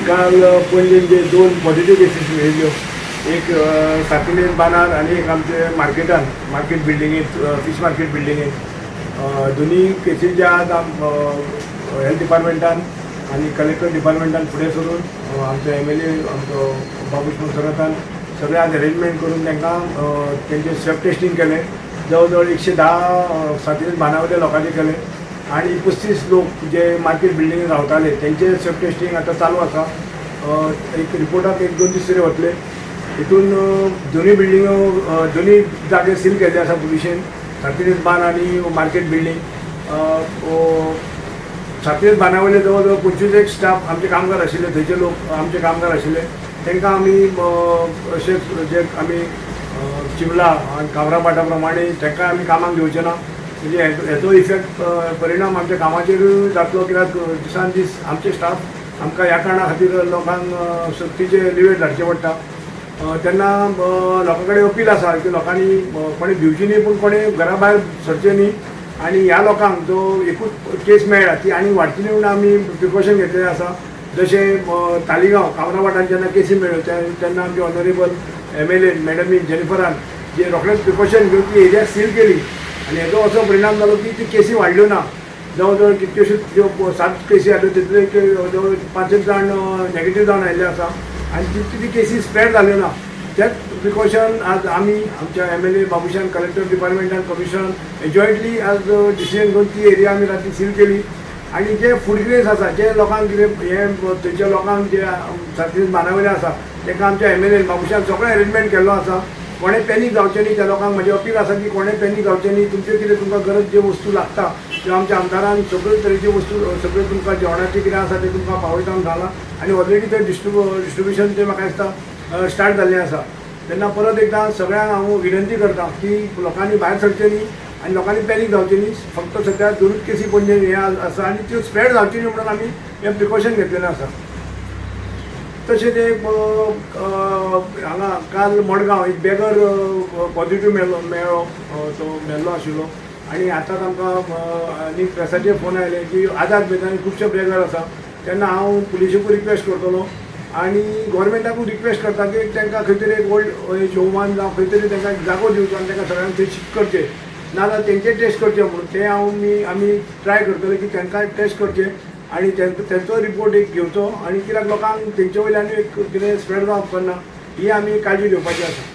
काल पणजेन जे दोन positive cases मेळिल्ल्यो, एक सांतिनेज बांदार आनी एक आमचे मार्केटान, मार्केट बिल्डिंगेंत, फीश मार्केट बिल्डिंगेंत. दोनी केसींचे आज हेल्थ डिपार्टमेंटान आनी कलेक्टर डिपार्टमेंटान फुडें सरून, आमचो एमएलए आमचो बाबूश मोन्सेरातान सगळें आज अरेंजमेंट करून तांकां तेंचें स्वॅब टेस्टींग केलें. जवळ जवळ 110 सांतिनेज बांदावयल्या लोकांचें केलें आनी 35 लोक जे मार्केट बिल्डिंगेन रावताले तेंचे स्वॅब टेस्टींग आतां चालू आसा. एक रिपोर्टाक एक दोन दीस तरी वतले. हितून दोनूय बिल्डिंगो, दोनूय जागे सील केल्ले आसा पुलिशेन, सांतिनेज बांद आनी मार्केट बिल्डींग. सांतिनेज बांदा वयले जवळ जवळ 25 एक स्टाफ आमचे कामगार आशिल्ले, थंयचे लोक आमचे कामगार आशिल्ले. तांकां आमी अशेंच जे आमी चिंबला आनी कामराभाटा प्रमाणे तांकां आमी कामाक घेवचे ना. म्हणजे हेचो इफेक्ट, परिणाम आमच्या कामाचेरूय जातलो, कित्याक दिसान दीस आमचे स्टाफ आमकां ह्या कारणा खातीर लोकांक सक्तीचे लिवेर धाडचें पडटा. तेन्ना लोकां कडेन अपील आसा की लोकांनी कोणें भिवचें न्ही, पूण कोणें घरा भायर सरचें न्ही आनी ह्या लोकांक जो एकूच केस मेळ्ळा ती आनी वाडची न्ही म्हणून आमी प्रिकॉशन घेतलेलें आसा. जशें तालिगांव कामराभाटान जेन्ना केसी मेळ्ळ्यो तेन्ना आमचे ऑनरेबल एमएलए मॅडमी जेनिफरान जे रोखडेच प्रिकॉशन घेवन ती एरिया सील केली आनी हेजो असो परिणाम जालो की ती केसी वाडल्यो ना. जवळ जवळ कितक्योश्योच ज्यो सात केसी आसल्यो, तितले जवळ जवळ पांच एक जाण नेगेटीव जावन आयिल्ले आसा आनी तितली ती केसी स्प्रेड जाल्यो ना. तेच प्रिकॉशन आज आमी आमच्या एमएलए बाबूशान, कलेक्टर डिपार्टमेंटान, कमिशनर जॉयंटली आज डिसिजन घेवन ती एरिया आमी राती सील केली. आनी जे फूड ग्रेन्स आसा, जे लोकांक कितें हें थंयच्या लोकांक जे सांतिनेज बांदावयले आसा तांकां आमच्या एमएलए बाबूशान सगळें अरेंजमेंट केल्लो आसा. कोणें पॅनीक जावचें न्ही. त्या लोकांक म्हजें अपील आसा की कोणें पॅनीक जावचें न्ही. तुमचें कितें तुमकां गरज ज्यो वस्तू लागता त्यो आमच्या आमदारान सगळे तरेच्यो वस्तू, सगळ्यो तुमकां जेवणाचें कितें आसा तें तुमकां पावयता म्हणून सांगलां आनी ऑलरेडी तें डिस्ट्रिब्युशन तें म्हाका दिसता स्टार्ट जाल्लें आसा. तेन्ना परत एकदां सगळ्यांक हांव विनंती करता की लोकांनी भायर सरचें न्ही आनी लोकांनी पॅनीक जावचें न्ही. फक्त सद्या दोनूच केसी पणजे हे आसा आनी त्यो स्प्रेड जावच्यो न्ही म्हणून आमी हें प्रिकॉशन घेतलेलें आसा. तशेंच एक हांगा काल मडगांव एक बेगर पॉझिटिव्ह मेळ्ळो मेळ्ळो तो मेल्लो आशिल्लो आनी आतां तांकां आनी प्रेसाचेर फोन आयले की आझाद मैदानी खुबशे बेगर आसा. तेन्ना हांव पुलिशेकूय रिक्वेस्ट करतलो आनी गोवोरमेंटाकूय रिक्वेस्ट करता की तांकां खंय तरी एक ओल्ड एज होमान जावं खंय तरी तांकां एक जागो दिवचो आनी तांकां सगळ्यांक थंय शिफ्ट करचें, नाजाल्यार तेंचे टेस्ट करचे म्हणून ते हांव आमी आमी ट्राय करतले की तांकां टेस्ट करचे आनी तेंचो रिपोर्ट एक घेवचो आनी कित्याक लोकांक तेंचे वयल्यान एक कितें स्प्रेड जावप करना ही आमी काळजी घेवपाची आसा.